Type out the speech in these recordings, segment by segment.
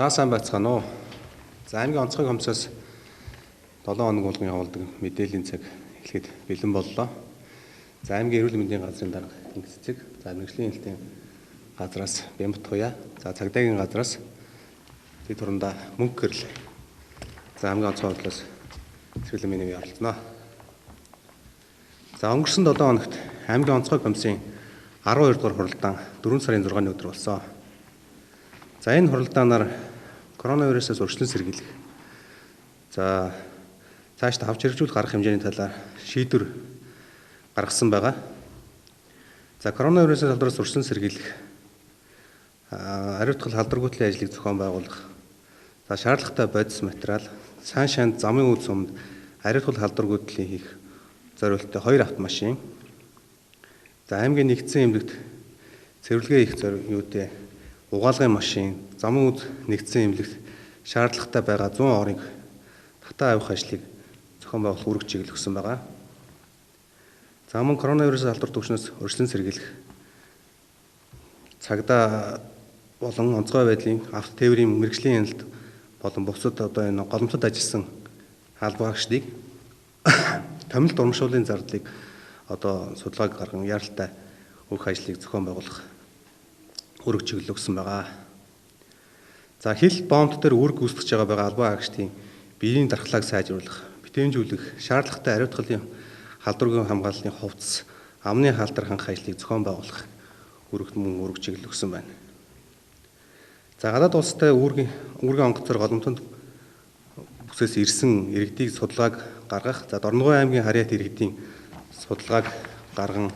За сайн байцгаана уу. За аймгийн онцгой комиссаас 7 хоног болгон явуулдаг мэдээллийн цаг эхлэхэд бэлэн боллоо. За аймгийн эрүүл мэндийн газрын дарга Инх Цэцэг, за мэргэжлийн хэлтийн газраас Бямбат Туяа, за цагдаагийн газраас тэд турандаа мөнгө гэрэл. За аймгийн онцгой бодлоос цэцэрлэг миний оролцоно. За өнгөрсөн 7 хоногт аймгийн онцгой комиссийн 12 дугаар хуралдаан 4 сарын 6-ны өдөр болсон. За энэ хуралдаанаар коронавирусаас урьдчилан сэргийлэх. За цаашдаа авч хэрэгжүүлэх арга хэмжээний талаар шийдвэр гаргасан байгаа. За коронавирусын салбараас урьдчилан сэргийлэх, ариутгал халдваргүйтлийн ажлыг зохион байгуулах, за шаардлагатай бодис материал, цаан шанд замын үд сумд ариутгал халдваргүйтлийн хийх зориулттай 2 автомашин, за аймгийн нэгдсэн эмнэлэгт цэвэрлэгээ хийх зориулттай угаалгын машин, замын үд нэгдсэн эмнэлэгт шаардлагатай байгаа 100 орыг татаа авах ажлыг зохион байгуулах үүрэг чиглэл өгсөн байгаа. За мөн коронавирусын халдвар түвшнээс урьдчилан сэргийлэх цагдаа болон онцгой байдлын авто тээврийн мэргэжлийн хяналт болон бусад одоо энэ голомтод ажилласан албаагчдыг томилт урамшууллын зардлыг одоо судалгааг гарган яралтай өгөх ажлыг зохион байгуулах үүрэг чиглэл өгсөн байгаа. За хил бомб дээр үүрэг гүйцэтгэж байгаа албан агчдын биеийн дархлааг сайжруулах, битэмжүүлэх, шаардлагатай ариутгалын халдваргүй хамгааллын хувцас, амны халдар хангах ажлыг зохион байгуулах үүрэгт мөн үүрэг чиглэл өгсөн байна. За гадаад улстай үүргийн онгоцоор голомтонд бүсээс ирсэн иргэдийг судалгааг гаргах, за Дорногов аймгийн харьяат иргэдийн судалгааг гарган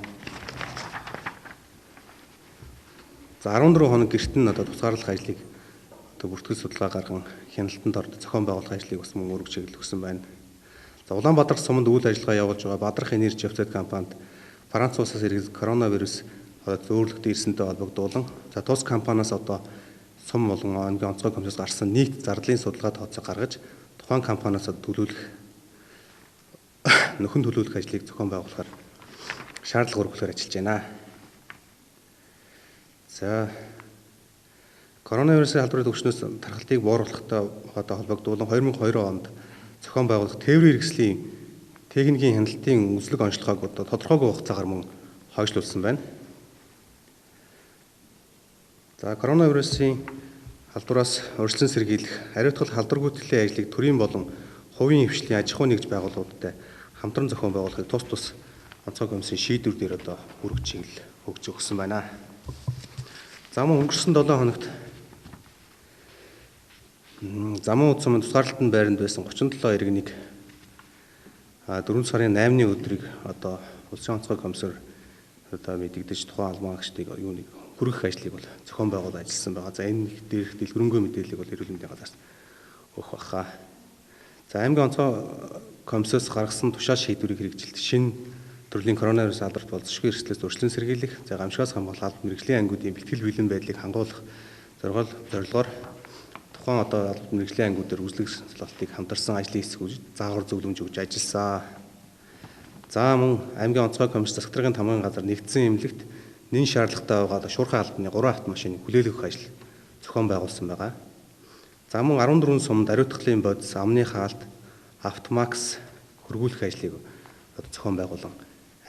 за 14 хоног гэрт нь одоо тусгаарлах ажлыг одоо бүртгэл судалгаа гарган хяналтанд орд зохион байгуулах ажлыг бас мөн үүрэг чиглэл өгсөн байна. За Улаанбаатар суманд үйл ажиллагаа явуулж байгаа Бадрах Энерги Явцад компанид Франц улсаас иргэд коронавирус одоо зөөлөгдөн ирсэнтэй холбогдуулан за тус компаниас одоо сум болон аймгийн онцгой комиссаас гарсан нийт зардлын судалгаа тооцоо гаргаж тухайн компаниас төлөөлөх нөхөн төлөөлөх ажлыг зохион байгуулахаар шаардлага өргөхөөр ажиллаж байна. За коронавирусын халдварын түвшнээс тархалтыг бууруулахтай одоо холбогдуулан 2002 онд зохион байгуулах тээврийн хэрэгслийн техникийн хяналтын үзлэг онцлогоог одоо тодорхойгүй хугацаагаар мөн хойшлуулсан байна. За коронавирусын халдвараас урьдчилан сэргийлэх, ариутгал халдваргүйтгэлийн ажлыг төрийн болон хувийн хвшлийн аж ахуй нэгж байгууллагуудтай хамтран зохион байгуулахыг тус тус онцгой комиссийн шийдвэр дээр одоо үүрэг чиглэл өгч өгсөн байна. За мөн өнгөрсөн 7 хоногт замын үд сумын тусгаарлалтын байранд байсан 37 иргэнийг 4 сарын 8-ны өдрийг одоо улсын онцгой комиссоор одоо мэдэгдэж тухайн албан агчдыг юуныг хүргэх ажлыг бол зохион байгуулаад ажилласан байгаа. За энэ дээрх дэлгэрэнгүй мэдээллийг бол эрүүл мэндийн газраас өгөх байхаа. За аймгийн онцгой комиссоос гаргасан тушаал шийдвэрийг хэрэгжилт шинэ төрлийн коронавирус алдарт болзошгүй эрсдлээс урьдчилан сэргийлэх, за гамшигаас хамгаалах албан мэргэжлийн ангиудын бэлтгэл бэлэн байдлыг хангуулах зорилгоор тухайн одоо албан мэргэжлийн ангиуд дээр үзлэг сонцлолтыг хамтарсан ажлын хэсэг заагвар зөвлөмж өгж ажилласан. За мөн аймгийн онцгой комисс засаг даргын тамгын газар нэгдсэн эмнэлэгт нэн шаардлагатай байгаа шуурхай албаны 3 автомашиныг хүлээлгэх ажил зохион байгуулсан байгаа. За мөн 14 сумд ариутгалын бодис, амны хаалт, автомакс хөргүүлэх ажлыг одоо зохион байгуулан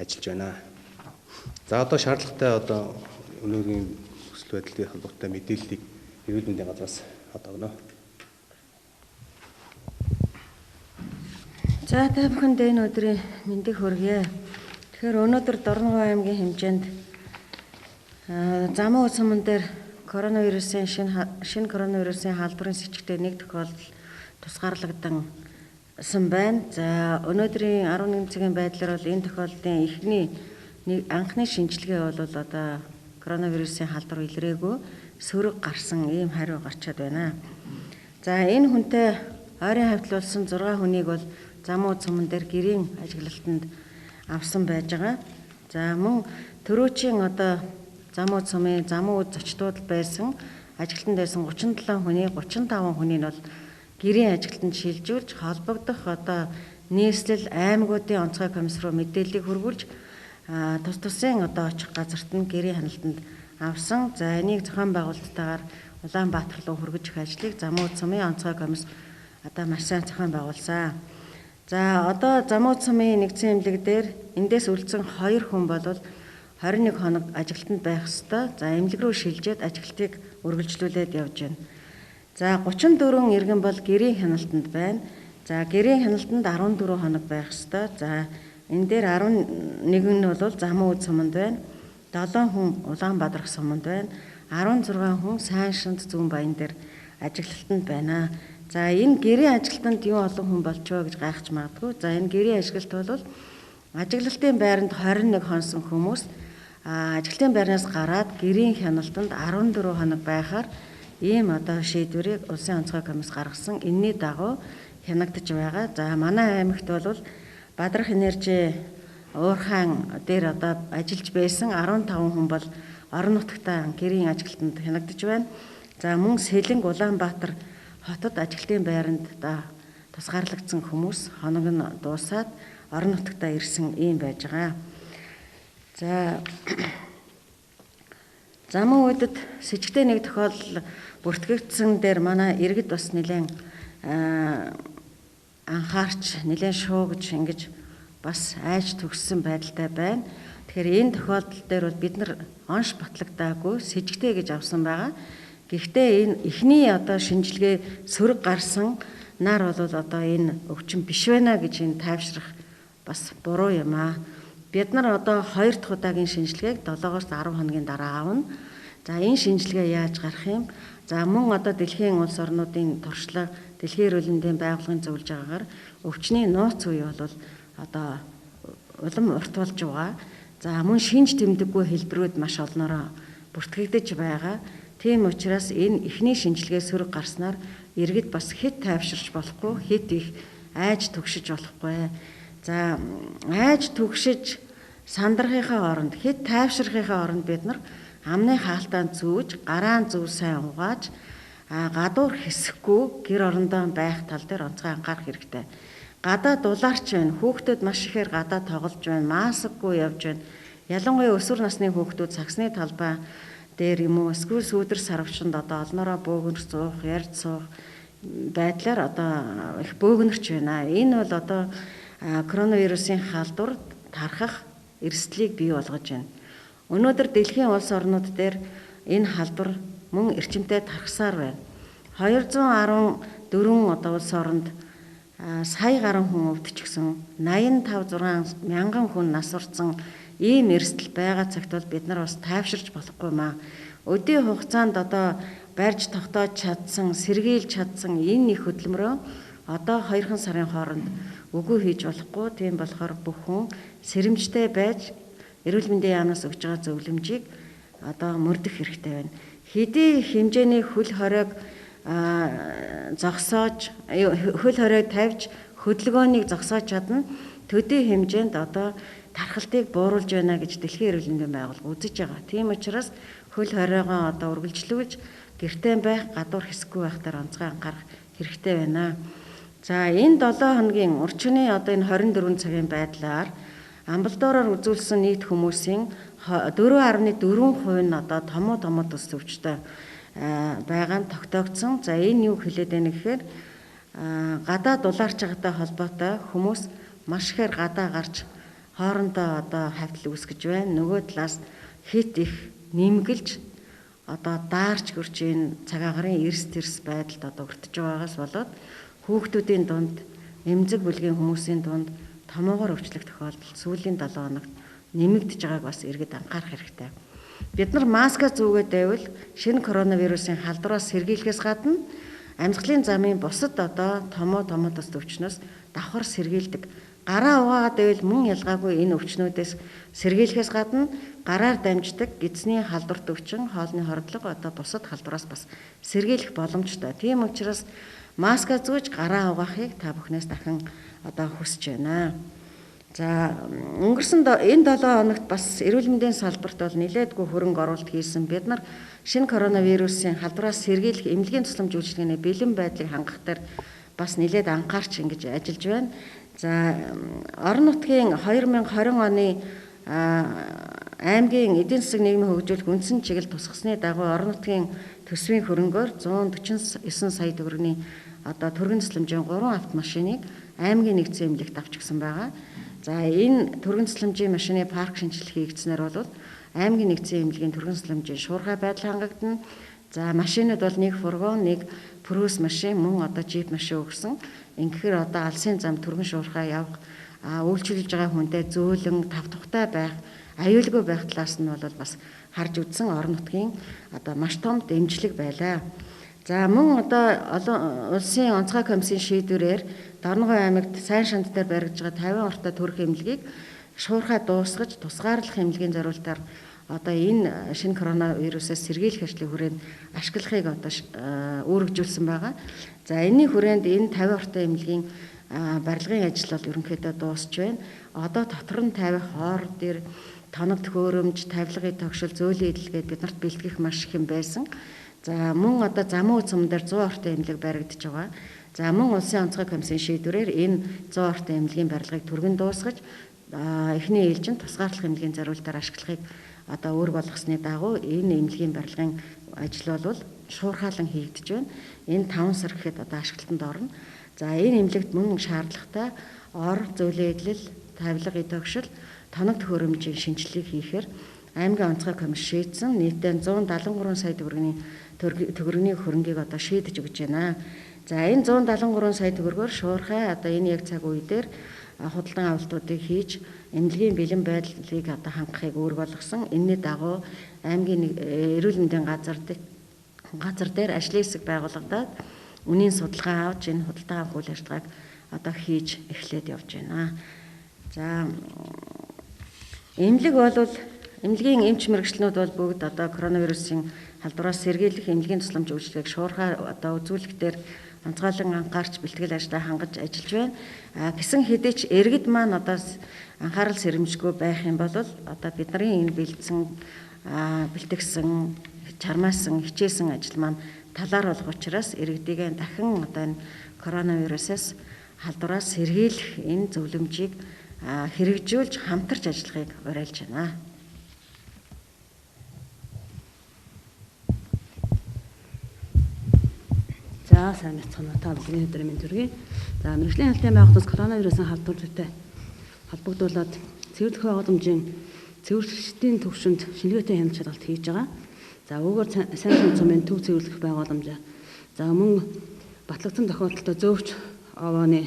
ажиллаж байна. За одоо шаардлагатай одоо өнөөгийн нөхцөл байдлын холбоотой мэдээллийг эрүүл мэндийн газраас одоо өгнө. За та бүхэнд энэ өдрийн мэндийг хүргье. Тэгэхээр өнөөдөр Дорногов аймгийн хэмжээнд замын үд суман дээр коронавирусын шинэ коронавирусын халдварын сэчигтэй нэг тохиолдол тусгаарлагдсан байна. За өнөөдрийн 11 цагийн байдлаар бол энэ тохиолдлын эхний нэг анхны шинжилгээ бол одоо коронавирусын халдвар илрээгүй сөрөг гарсан ийм хариу гарчаад байна. За энэ хүнтэй ойрын хавьтлуулсан 6 хүнийг бол замын үд суман дээр гэрийн ажиглалтанд авсан байж байгаа. За мөн төрөөчийн одоо замын үд сумын замын үд зочдууд байсан ажиглалтанд байсан 37 хүний 35 хүний нь бол гэрийн ажиглалтанд шилжүүлж холбогдох одоо нийслэл аймагуудын онцгой комисс руу мэдээллийг хүргүүлж тус тусын одоо очих газарт нь гэрийн хяналтанд авсан. За энийг зохион байгуулалттайгаар Улаанбаатар руу хүргэж өгөх ажлыг Замууд сумын онцгой комисс одоо маш сайн зохион байгуулсан. За одоо Замууд сумын нэгдсэн эмнэлэг дээр эндээс үлдсэн 2 хүн бол 21 хоног ажиглалтанд байх ёстой. За эмнэлэг рүү шилжээд ажиглалтыг үргэлжлүүлээд явж байна. За 34 иргэн бол гэрийн хяналтанд байна. За гэрийн хяналтанд 14 хоног байх ёстой. За энэ дээр 11 нь бол Замуу үд суманд байна. 7 хүн Улаанбаатар суманд байна. 16 хүн сайн шанд зүүн баян дээр ажиглалтанд байна. За энэ гэрийн ажиглалтанд юу олон хүн болчихоо гэж гайхаж магадгүй. За энэ гэрийн ажиглалт бол ажиглалтын байранд 21 хонсон хүмүүс ажиглалтын байрнаас гараад гэрийн хяналтанд 14 хоног байхаар ийм одоо шийдвэрийг Улсын онцгой комисс гаргасан. Энэний дагуу хянагдаж байгаа. За манай аймагт бол Бадрах энержи уурхаан дээр одоо ажиллаж байсан 15 хүн бол орон нутагтаа гэрийн ажиглалтанд хянагдаж байна. За мөн Сэлэнг Улаанбаатар хотод ажиглалтын байранд одоо тусгаарлагдсан хүмүүс хоног нь дуусаад орон нутагтаа ирсэн ийм байж байгаа. За замун үедэд сэжигтэй нэг тохиолдол бүртгэгдсэн дээр манай иргэд бас нэлээд анхаарч нэлээд шуугж ингэж бас айж төгссөн байдалтай байна. Тэгэхээр энэ тохиолдол дээр бол бид нар онш батлагдаагүй сэжигтэй гэж авсан байгаа. Гэхдээ энэ эхний одоо шинжилгээ сөрөг гарсан нар бол одоо энэ өвчин биш байна гэж энэ тайвшрах бас буруу юм аа. Бид нар одоо 2 дахь удаагийн шинжилгээг 7-оос 10 хоногийн дараа авна. За энэ шинжилгээ яаж гарах юм? За мөн одоо дэлхийн улс орнуудын туршлага, дэлхийн эрүүл мэндийн байгууллагын зөвлөж байгаагаар өвчний нууц үе бол одоо улам урт болж байгаа. За мөн шинж тэмдэггүй хэлбэрүүд маш олноороо бүртгэгдэж байгаа. Тийм учраас энэ эхний шинжилгээ сөрөг гарснаар иргэд бас хэд тайвширч болохгүй, хэд их айж түгшиж болохгүй. За айж түгшиж сандрахынхаа оронд, хэд тайвширхынхаа оронд бид нар амны хаалтаа зүүж, гараа зүү сайн угааж, гадуур хэсэхгүй гэр орондоо байх тал дээр онцгой анхаарах хэрэгтэй. Гадаа дулаарч байна. Хүүхдүүд маш ихээр гадаа тоглож байна. Маскгүй явж байна. Ялангуяа өсвөр насны хүүхдүүд сагсны талбай дээр юм уу эсвэл сүүдэр сарвчанд одоо олноороо бөөгнөрч суух, ярьж суух байдлаар одоо их бөөгнөрч байна. Энэ бол одоо коронавирусын халдвар тархах эрсдлийг бий болгож байна. Өнөөдөр дэлхийн улс орнууд дээр энэ халдвар мөн эрчимтэй тархсаар байна. 214 одоо улс оронд сая гаруй хүн өвдчихсөн, 85 6 мянган хүн нас орсон ийм эрсдэл байгаа цагт бол бид нар бас тайвширч болохгүй маа. Өдийн хугацаанд одоо барьж тогтоож чадсан, сэргийлж чадсан энэ их хөдөлмөрөө одоо 2 сарын хооронд үгүй хийж болохгүй. Тийм болохоор бүх хүн сэрэмжтэй байж эрүүл мэндийн яамнаас өгж байгаа зөвлөмжийг одоо мөрдөх хэрэгтэй байна. Хэдий хэмжээний хөл хоройг зогсоож, хөл хоройг тавьж хөдөлгөөнийг зогсоож чадна. Төдий хэмжээнд одоо тархалтыг бууруулж байна гэж дэлхийн эрүүл мэндийн байгууллага үзэж байгаа. Тийм учраас хөл хоройгоо одоо үргэлжлүүлж гэртээ байх, гадуур хэсэхгүй байх дээр онцгой анхаарах хэрэгтэй байна. За энэ 7 хоногийн урчны одоо энэ 24 цагийн байдлаар амбулаториор үзүүлсэн нийт хүмүүсийн 4.4% нь одоо томоо томоо төс төвчтэй байгаа нь тогтоогдсон. За энэ юу хэлээд байна гэхээр гадаа дулаарч байгаатай холбоотой хүмүүс маш ихээр гадаа гарч хоорондоо одоо хавтал үүсгэж байна. Нөгөө талаас хит их нэмгэлж одоо даарч гөрч энэ цаг агарын эрс тэрс байдалд одоо өртөж байгаагаас болоод хүүхдүүдийн дунд, эмзэг бүлгийн хүмүүсийн дунд томоогоор өвчлөх тохиолдол сүүлийн 7 хоногт нэмэгдэж байгааг бас иргэд анхаарах хэрэгтэй. Бид нар маска зүүгээд байвал шинэ коронавирусын халдвараас сэргийлэхээс гадна амьсгалын замын бусад одоо томоо томоо тус өвчнөөс давхар сэргийлдэг. Гараа угаагаад байвал мөн ялгаагүй энэ өвчнүүдээс сэргийлэхээс гадна гараар дамждаг гидсний халдварт өвчин, хоолны хордлого одоо бусад халдвараас бас сэргийлэх боломжтой. Тийм учраас маска зүүж гараа угаахыг та бүхнээс дахин одоо хүсэж байна. За өнгөрсөн энэ 7 хоногт бас эрүүл мэндийн салбарт бол нэлээдгүй хөрөнгө оруулалт хийсэн. Бид нар шинэ коронавирусын халдвараас сэргийлэх эмнэлгийн тусламж үйлчилгээний бэлэн байдлыг хангах дээр бас нэлээд анхаарч ингэж ажиллаж байна. За орон нутгийн 2020 оны аймгийн эдийн засаг нийгмийн хөгжүүлэх үндсэн чиглэл тусгасны дагуу орон нутгийн төсвийн хөрөнгөөр 149 сая төгрөгийн одоо түргэн тусламжийн 3 автомашиныг аймгийн нэгдсэн эмнэлэгт авчихсан байгаа. За энэ түргэн тусламжийн машины парк шинжилгээ хийгдснээр бол аймгийн нэгдсэн эмнэлгийн түргэн тусламжийн шуурхай байдал хангагдана. За машинууд бол нэг фургон, нэг Прус машин, мөн одоо джип машин өгсөн. Ингэхээр одоо алсын зам түргэн шуурхай явах, үйлчилж байгаа хүнтэй зөөлөн, тав тухтай байх, аюулгүй байх талаас нь бол бас харж үзсэн орон нутгийн одоо маш том дэмжлэг байлаа. За мөн одоо олон улсын онцгой комиссийн шийдвэрээр Дорногов аймагт сайн шанд дээр баригдаж байгаа 50 ортой төрөх эмнэлгийг шуурхай дуусгаж тусгаарлах эмнэлгийн зориултаар одоо энэ шинэ коронавирусаас сэргийлэх ажлын хүрээнд ашиглахыг одоо үүрэгжүүлсэн байгаа. За энэний хүрээнд энэ 50 ортой эмнэлгийн барилгын ажил бол ерөнхийдөө дуусч байна. Одоо дотор нь тавих хоор дээр тоног төхөөрөмж, тавилгын тогшил, зөөлөн эдлгээд биднэрт бэлтгэх маш их юм байсан. За мөн одоо замуу цум дээр 100 ортой эмнэлэг баригдаж байгаа. За мөн улсын онцгой комиссийн шийдвэрээр энэ 100 ортой эмнэлгийн барилгыг түргэн дуусгаж эхний ээлжинд тусгаарлах эмнэлгийн зориултаар ашиглахыг одоо үүрэг болгосны дагуу энэ эмнэлгийн барилгын ажил бол шуурхаалан хийгдэж байна. Энэ 5 сар гэхэд одоо ашиглалтанд орно. За энэ эмнэлэгт мөн шаардлагатай ор, зөөлөн эдлэл, тавилга, тогшил, тоног төхөөрөмжийн шинжилгээг хийхээр аймгийн онцгой комисс шийдсэн нийтдээ 173 сая төгрөгийн хөрөнгийг одоо шийдэж өгч байна. За энэ 173 сая төгрөгөөр шуурхай одоо энэ яг цаг үе дээр худалдан авалтуудыг хийж эмнэлгийн бэлэн байдлыг одоо хангахыг үүрэг болгосон. Энэний дагуу аймгийн эрүүл мэндийн газар дээр ажлын хэсэг байгуулагдаад үнийн судалгаа авч энэ худалдан авах үйл ажиллагааг одоо хийж эхлээд явж байна. За эмнэлэг бол эмнэлгийн эмч мэргэжлэнүүд бол бүгд одоо коронавирусын халдвараас сэргийлэх эмнэлгийн тусламж үйлчилгээг шуурхай одоо үзүүлэх дээр онцгойлон анхаарч бэлтгэл ажлаа хангаж ажиллаж байна. Гэсэн хэдий ч иргэд маань одоо анхаарал сэрэмжгүй байх юм бол одоо бидний энэ бэлдсэн, бэлтгэсэн, чармаасан, хичээсэн ажил маань талаар болох учраас иргэдийг дахин одоо энэ коронавирусаас халдвараас сэргийлэх энэ зөвлөмжийг хэрэгжүүлж хамтарч ажиллахыг уриалж байна. За сайн байцгаана уу, та бүхний өдрийн мэнд хүргэе. За мэргэжлийн хяналтын байгууллагаас коронавирусын халдвар зүйтэй холбогдуулаад цэвэрлэх байгууламжийн цэвэрлэгчдийн төвшөнд шинжилгээтэй хяналт шалгалт хийж байгаа. За үүгээр сайн шин цумын төв цэвэрлэх байгууламж, за мөн батлагдсан тохиолдолд зөөвч овооны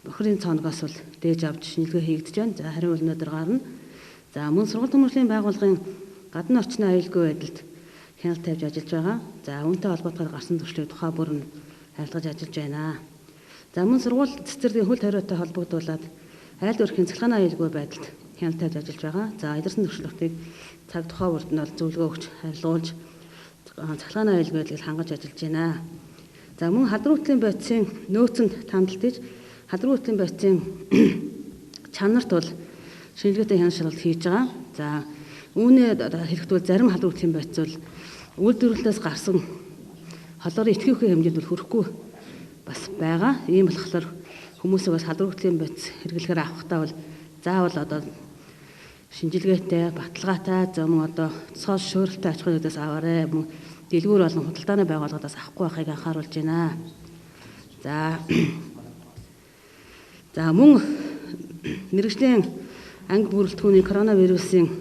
бохирын цооногоос бол дээж авч шинжилгээ хийгдэж байна. За харин өнөөдөр гарна. За мөн сургууль төмөрлийн байгууллагын гадна орчны аюулгүй байдалд хяналт тавьж ажиллаж байгаа. За үүнтэй холбоотойгоор гарсан зөрчлийг тухай бүр нь харилцаж ажиллаж байна. За мөн сургууль цэцэрлэгийн хөл хориотой холбогдуулаад айл өрхийн цахилгааны аюулгүй байдалд хяналт тавьж ажиллаж байгаа. За илэрсэн зөрчлөлтийг цаг тухай бүрд нь бол зөвлөгөө өгч харилцуулж цахилгааны аюулгүй байдлыг хангаж ажиллаж байна. За мөн халдвар хөтлийн бодисын нөөцөнд тандалтж халдвар хөтлийн бодисын чанарт бол шинжилгээтэй хяналт шалгалт хийж байгаа. За үүнээ хэлэхэд бол зарим халдвар хөтлийн бодис бол үйлдвэрлэлээс гарсан холоорын итгэвхий хэмжээнд бол хүрэхгүй бас байгаа. Ийм болохоор хүмүүсийг бас халдвар хөтлийн бодис хэрэглэхээр авахдаа бол заавал одоо шинжилгээтэй, баталгаатай, зөв одоо цоо шөөрөлтэй аж ахуйнуудаас аваарай. Мөн дэлгүүр болон худалдааны байгууллагуудаас авахгүй байхыг анхааруулж байна. За мөн мэргэжлийн анги бүрэлдэхүүний коронавирусын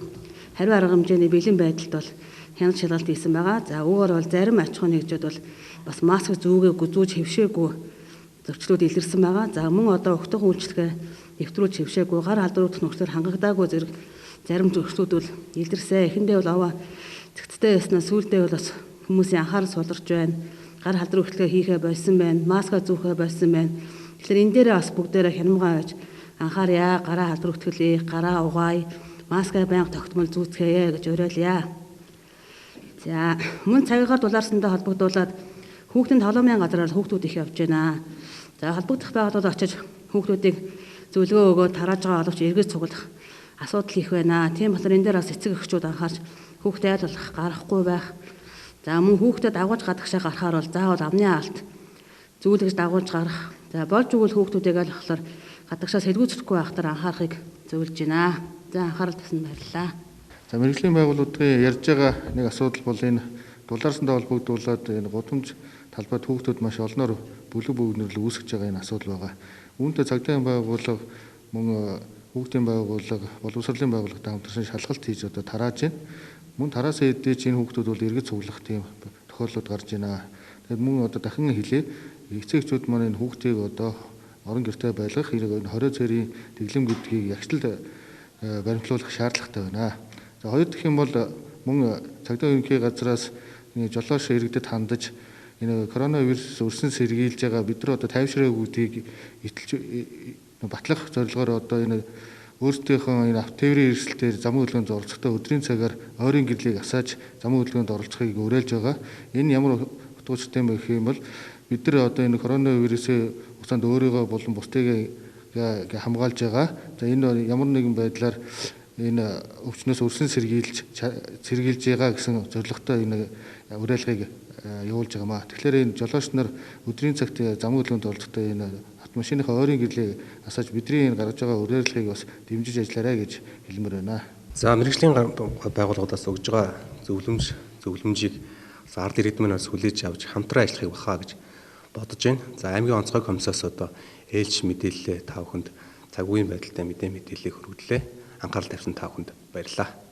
хариу арга хэмжээний бэлэн байдалд бол хяналт шалгалт хийсэн байгаа. За үүгээр бол зарим аж ахуйн нэгжүүд бол бас маск зүүгээгүй, зүүж хэвшээгүй зөрчлүүд илэрсэн байгаа. За мөн одоо огтхон үйлчлэгээ нэвтрүүлж хэвшээгүй, гар халдвар нөхцөлөөр хангагдаагүй зэрэг зарим зөрчлүүд бол илэрсэн. Эхэндээ бол овоо цэгцтэй байснаа сүүлдээ бол бас хүмүүсийн анхаарал суларч байна. Гар халдвар хөтлөгөө хийхээ болсон байна. Маска зүүхээ болсон байна. Тэгэхээр энэ дээрээ бас бүгдээрээ хянамгаа байж анхаарья, гараа халдвар хөтгөлье, гараа угаая, маска байнга тогтмол зүүцгээе гэж уриалъя. За мөн цагаагаар дулаарсантай холбогдуулаад хүүхдийн толомын газраар хүүхдүүд их явж байна. За холбогдох байгууллагад очиж хүүхдүүдийг зөвлөгөө өгөөд тарааж байгаа боловч эргэж цуглах асуудал их байна. Тийм болохоор энэ дээр бас эцэг эхчүүд анхаарч хүүхдээ айл болох гарахгүй байх. За мөн хүүхдэд дагуулж гадагшаа гарахаар бол заавал амны алт зүүлгэж дагуулж гарах. За болж өгвөл хүүхдүүдийг аль болохоор гадагшаа сэлгүүцэхгүй байхтар анхаарахыг зөвлөж байна. За анхаарал тавьсанд баярлалаа. За мэргэжлийн байгууллагуудын ярьж байгаа нэг асуудал бол энэ дулаарсантай холбогдуулаад энэ гудамж талбайд хүүхдүүд маш олноор бүлэг бөгнөрлө үүсгэж байгаа энэ асуудал байгаа. Үүнтэй цагдаагийн байгууллага мөн хүүхдийн байгууллага, боловсролын байгууллагатай хамтарсан шалгалт хийж одоо тарааж байна. Мөн тараасан хэдий ч энэ хүүхдүүд бол эргэж цуглах тийм тохиолдлууд гарч байна. Тэгэхээр мөн одоо дахин хэлье. Эцэг эхчүүд маань энэ хүүхдийг одоо орон гэртээ байлгах хэрэг 20 цэрийн тэглэм гэдгийг ягчлал баримтлуулах шаардлагатай байна. За хоёр дахь юм бол мөн цагдаа ерөнхий газраас жолоош иргэдэд хандаж энэ коронавирус өрсөн сэргийлж байгаа бид нар одоо тайвшраагүйдгийг итэлж батлах зорилгоор одоо энэ өөрсдийнхөө энэ автотээврийн эрсдэлээр замын хөдөлгөөнд оролцохдоо өдрийн цагаар ойрын гэрлийг асааж замын хөдөлгөөнд оролцохыг уриалж байгаа. Энэ ямар утга учиртай юм бэ гэх юм бол бид нар одоо энэ коронавирусын хугацаанд өөрийгөө болон бусдыг хамгаалж байгаа. За энэ ямар нэгэн байдлаар энэ өвчнөөс өрсөн сэргийлж байгаа гэсэн зорилготой энэ уриалгыг явуулж байгаа маа. Тэгэхээр энэ жолооч нар өдрийн цагт замын хөдөлгөөнд оролцохдоо энэ автомашиныхаа ойрын гэрлийг асааж бидний энэ гаргаж байгаа уриалгыг бас дэмжиж ажиллаарай гэж хэлмээр байна. За мэргэжлийн байгууллагуудаас өгж байгаа зөвлөмжийг ард иргэд маань бас хүлээж авч хамтран ажиллахыг бахаа гэж бодож байна. За аймгийн онцгой комиссаас одоо ээлж мэдээлэлээ та бүхэнд цаг үеийн байдалтай мэдээллийг хүргэлээ. Анхаарал тавьсан та бүхэнд баярлалаа.